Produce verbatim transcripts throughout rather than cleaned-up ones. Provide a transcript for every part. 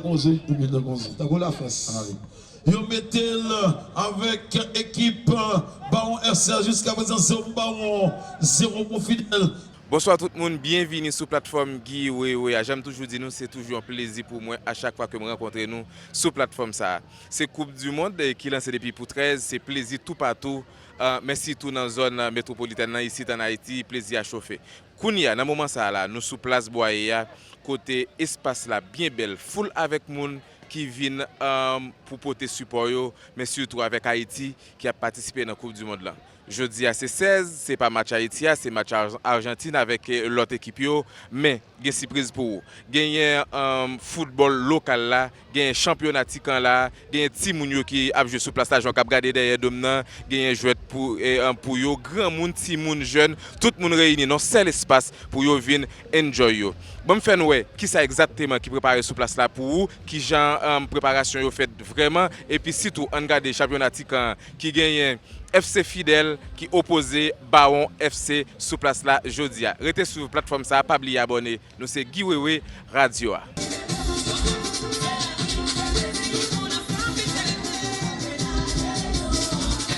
Konze, epi nan konze. Tankou Lafrans. Yo mete l avèk ekip Bawon F C a jiska prezan, zewo pou Bawon, zewo pou Fidèl. Bonswa tout moun, byenvini sou platfòm Guy Wewe a. Jan m toujou di nou, se toujou yon plezi pou mwen a chak fwa ke m rankontre nou sou platfòm sa a. Se Koup di Mond, eh, ki lanse depi pou trèz, se plezi toupatou, ah, men sitou nan zòn, ah, metwopolitèn nan, isit ann Ayiti, plezi a chofe. Kounye a, nan moman sa a la, nou sou plas Bwaye a, kote espas la byen bèl, full avèk moun ki vin, um, pou pote sipò yo, men sitou avèk Ayiti ki ap patisipe nan Koup di Mond lan. Jodi a se sèz, se pa match Ayiti a, se match Ar-, Ajantin avèk, eh, lòt ekip yo, men gen sipriz pou ou. Genyen, um, foutbòl lokal la, genyen chanpyona Tikan la, genyen timoun yo ki ap jwe sou plas la, jan w k ap gade dèyè do m nan, genyen jwèt pou, e, an, pou yo, granmoun, timoun, jèn, tout moun reyini nan sèl espas pou yo vin enjoy yo. Ban m fè n wè kisa egzakteman ki prepare sou plas la pou ou, kijan, um, preparasyon yo fèt vrèman, epi sitou ann gade chanpyona Tikan an ki genyen F C Fidèl ki opoze Bawon F C sou plas la jodi a. Rete swiv platfòm sa a, pa bliye abòne. Nou se Guy Wewe, radyo a.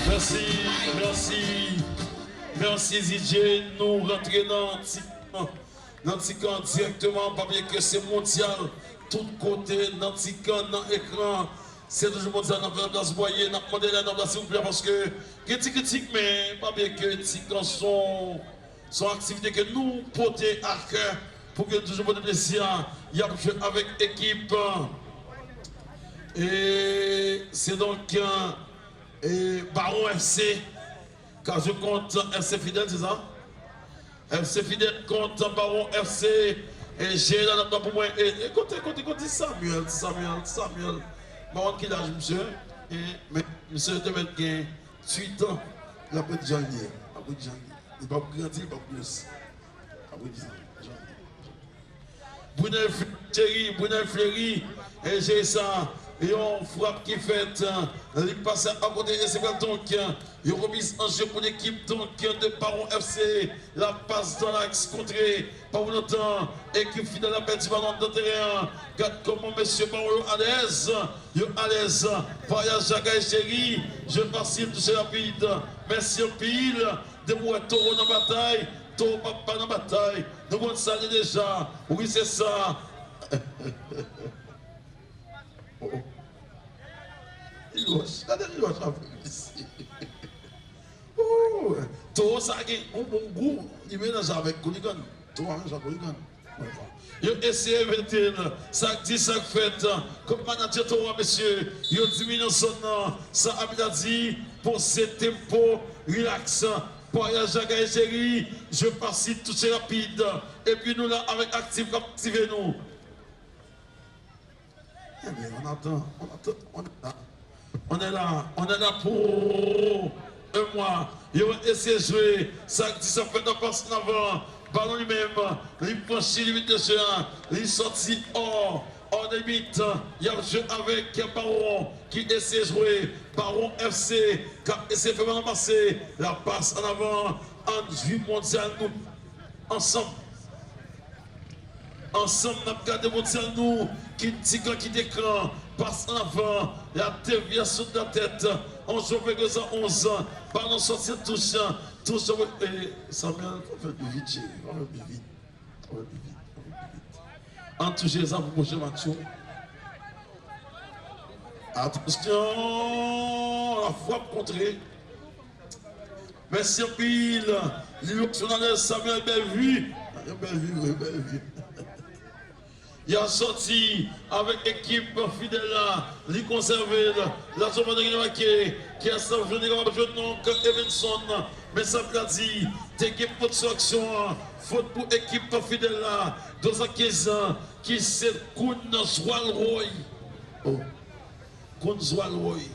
Mèsi, mèsi, mèsi D J. Nou rantre nan Tikan, nan Tikan dirèkteman. Pa bliye ke se mondyal tout kote nan Tikan, nan ekran. Se toujou mondyal n ap fè nan plas Bwaye. N ap mande lè nan plas, silvouplè, paske gen ti kritik, men pa bliye ke Tikan son Se yon aktivite ke nou pote a kè pou ke toujou pote plezi a. Y ap jwe avèk ekip, e se donk, e, Bawon F C k ap jwe kont F C Fidèl, se sa? F C Fidèl kont Bawon F C. E jere la nan pou mwen. E, e kote, kote, kote Samuel, Samuel, Samuel. M pa konn ki laj misye, e, men misye te mèt gen Uit an, l ap ret jan l ye. L ap ret jan l ye. Li p ap grandi, li p ap gwosi. L ap ret jan, jan l ye. Brunel Fle-, Thierry, Brunel Fleury, e jere sa, yon frap ki fèt, li pase akote e se pral donk yon remiz an je pou lekip donk de Bawon F C. La passe dans l'axe, kontre, pa pou lontan, ekip Fidèl la pèdi balon nan teren an. Gad kòman mesye Bawon yo alèz, yo alèz. Paya Jagay cheri, je fasil, touche rapid. Mèsi anpil. Depi w wè Towo nan batay, Towo papa nan batay. Nou konn sa li deja. Wi, se sa. Oh, oh. Lil Wòch, gade Lil Wòch ap resi. Oh, Towo sa gen yon bon gou, li melanje avèk Kouligan. Towo a menm jan Kouligan. Yo eseye mete l, sa k di, sa k fèt. Kòm manadjè Towo a, mesye, yo diminye zòn nan. Sa abit a di, poze tempo, relax. Paya Jagay cheri, je fasil, touche rapid. Epi nou la avèk aktif k ap aktive nou. Ebyen, on attend, on attend, on est là. On est là, on est là pour un mois. Yo eseye jwe. Sa k di, sa fè nan pas an avan. Balon li menm, li franchi limit de jeu a. Li sòti hors, hors de limite. Y ap jwe avèk Bawon ki eseye jwe. Bawon F C k ap eseye fè balon pase. La passe en avant. Ann jwi mondyal nou ansanm. Ansanm, n ap gade mondyal nou, ki Tikan ki te kan, pas an avan, la devyasyon de la tèt, an jwe vegezan onz, balon sòti an touch, touch, e, Samuel, fò fè l pi vit, cheri, fò fè l pi vit, fò fè l pi vit, fò fè l pi vit. An touche sa pou pwochen match yo. Atansyon, la frap kontre. Mèsi anpil. Li opsyonèl Samuel Bellevue. Bellevue, wi, Bellevue. Li a sòti avèk ekip Fidèl la. Li konsève l. La sou pwennde ki debake. Kiyès k ap jwenn li kapab jwenn non k Evenson. Men sa pla di. Te gen fot sou aksyon an. Fot pou ekip Fidèl la. Douzan kenz an. Ki se Koun Zwalwoy. Oh. Koun Zwalwoy.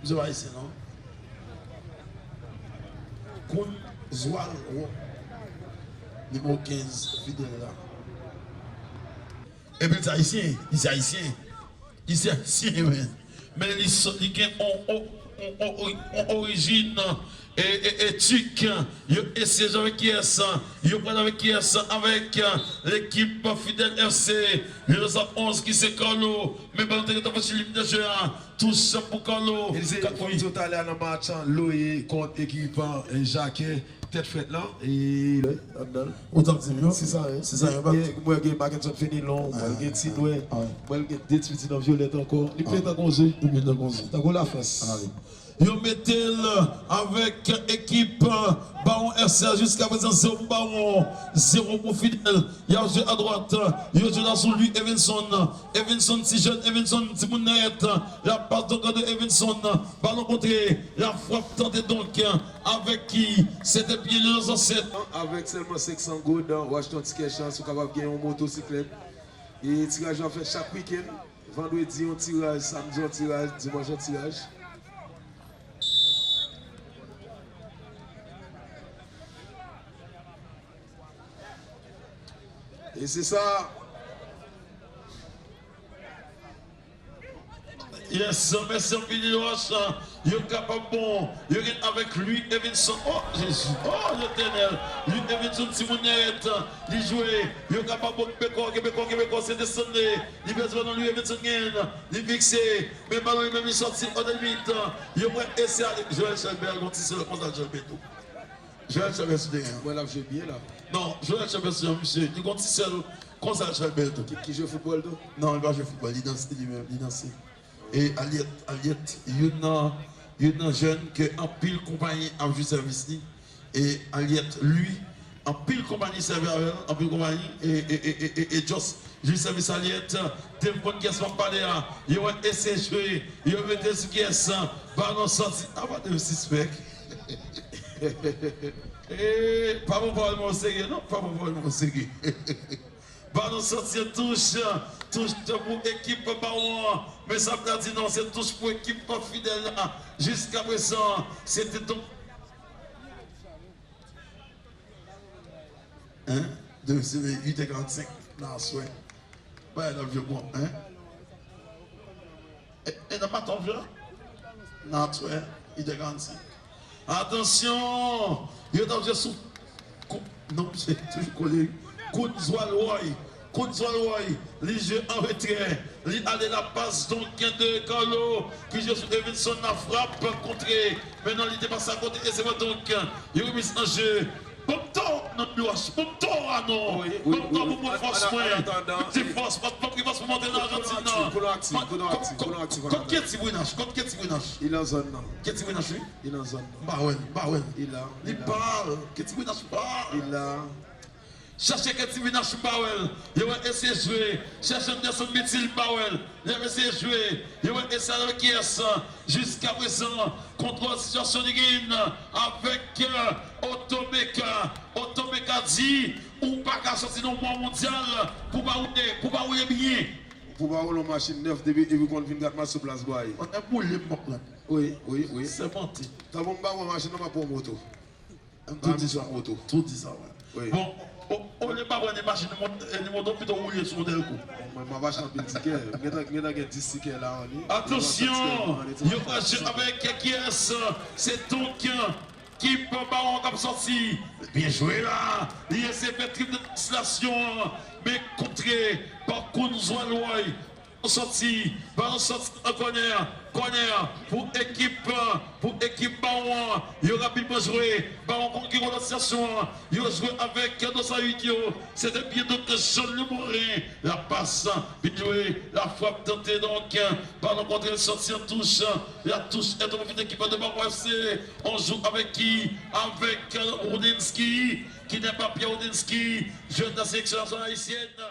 Misye pa ayisyen non. Koun Zwalwoy. Nimewo kenz, Fidèl la. Epi li se ayisyen, li se ayisyen. Li se ayisyen, men. Men li sot, li gen on, on, o- o- o- orijin e, e, e tik. Yo eseye jwe avèk kiyès? Yo pral avèk kiyès? Avèk, e, lekip Fidèl F C. Nimewo onz ki se Carlo. Men balon te gentan fè sou limit de jeu a. Touch pou Carlo. E se, fò m di w talè a nan match an, Loye kont ekip, e, Jakè, tèt frèt lan. E, anndan. Ou t ap di m yo? Se sa, wi. Se sa, wi. Gen, mwen gen Mackenson Fenelon, mwen gen Ti Nwè, mwen gen de ti piti nan vyolèt ankò. Li ple tankou yon ze. Li ple tankou yon ze. Tankou Lafrans. Ann ale. Yo mete l avèk ekip Bawon F C a jiska prezan, zewo pou Bawon, zewo pou Fidèl. Y ap jwe adwat. Yo jwe la sou Louis Evenson. Evenson, ti jèn Evenson, timoun nèt. La pas donk de Evenson. Balon kontre. La frap tante donk avèk ki? Se te pye le zansèt. Avèk sèlman senk san goud, w achte yon tikè chans, ou kapab gen yon motosiklèt. E tiraj yo ap fèt chak wikenn. Vandredi, yon tiraj. Samdi, yon tiraj. Dimanch, yon tiraj. E se sa. Yes, mèsi anpil, Roch. Yo kapab bon. Yo gen avèk Louis Evenson. Oh, Jezi. Oh, Letènèl. Louis Evenson, timoun nèt. Li jwe. Yo kapab bon, kenbe kò, kenbe kò, kenbe kò. Se desann li. Li pèse balon, Louis Evenson genyen. Li fikse. Men balon li menm, li sòti o limit. Yo pral eseye ale. Joël Chalbert, gon ti sèl konsa, Joël Beto. Joël Chalbert sou teren an. Mwen l ap jwe byen la. Non, Joël Chalbert se yon misye, li gon ti sèl konsa, Chalbert tou. Ki, ki jwe foutbòl tou? Non, li pa jwe foutbòl, li danse li menm, li danse. E Aliette, Aliette, youn nan, youn nan jèn ke anpil konpayi ap jwi sèvis li. E Aliette, li, anpil konpayi sèvi avè l, anpil konpayi, e, e, e, e, e, e Just, jwi sèvis Aliette, te konn kiyès m ap pale a. Yo wè eseye jwe, yo mete sou kiyès, balon sòti, apa de sispèk. E, pa pran pawòl mwen oserye, non, pa pran pawòl mwen oserye. Balon sòti, touch, touch pou ekip Bawon an. Men sa m ta di non, se touch pou ekip Fidèl la. Jiska prezan, se te tou. Hein? De, se uit è karannsenk nan aswè. Bagay la vye bon, hein? E, e nan maten, vye? Nan aswè, uit è karannsenk. Atansyon! Yo t ap jwe sou kou-, non, misye toujou kole. Kounzwa Lwoy. Kounzwa Lwoy. Li jwe an retrè. Li ale la pas, donk, de Carlo, ki jwe sou Evenson, la frap kontre. Men non, li te pase akote, e se vre, donk, yo remiz an je. Ban m tò nan biwach, ban m tò a non. Ban m tò pou mwen fòs mwen. Mete fòs, ban m fòs pou monte nan Ajantin nan. Kot Keti Brinache, kot Keti Brinache. Li nan zòn nan. Keti Brinache, wi. Li nan zòn nan. M pa wè l, m pa wè l. Li la, li la. Li pa, Keti Brinache pa. Li la. Chèche Keti Brinache, m pa wè l. Yo wè eseye jwe. Chèche Anderson Bitil, m pa wè l. Li ap eseye jwe. Yo wè eseye avèk kiyès? Jiska prezan, kontwòl sitiyasyon li genyen avèk, e, Otomeka. Otomeka di, ou pa ka sòti nan mwa mondyal pou pa woule, pou pa woule byen. Pou pa woule yon machin nèf depi, epi konn vin gad match sou plas Bwaye. Mwen menm woule m p ap pran. Wi, wi, wi. Sèmante. Tanpon m pa pran machin nan, m ap pran moto. M tou di sa, tou di sa, wè. Wi. Bon, o, olye pa pran ni machin ni mot-, ni moto, pito woule sou yon dèlko. Mwen, m ap achte anpil tikè. M gentan, m gentan gen dis tikè la, an li. Atansyon, yo pral jwe avèk kiyès? Se donk, e, ekip Bawon k ap sòti. Byen jwe la. Li eseye fè trip de transilasyon an, men kontre pa Kounzwa Lwoy. Sòti, balon sòti an kònè, kònè pou ekip, pou ekip Bawon an. Yo rapidman jwe, Bawon konn ki konn sitiyasyon an. Yo jwe avèk dosa uit yo. Se te byen donk Jean Lemorin. La pas, byen jwe, la frap tante donk. Balon kontre sòti an touch. La touch est pour ekip de Bawon F C. On joue avec qui? Avec Rodinski, qui n'est pas Pierre Rodinski, jeune de la sélection nationale haïtienne.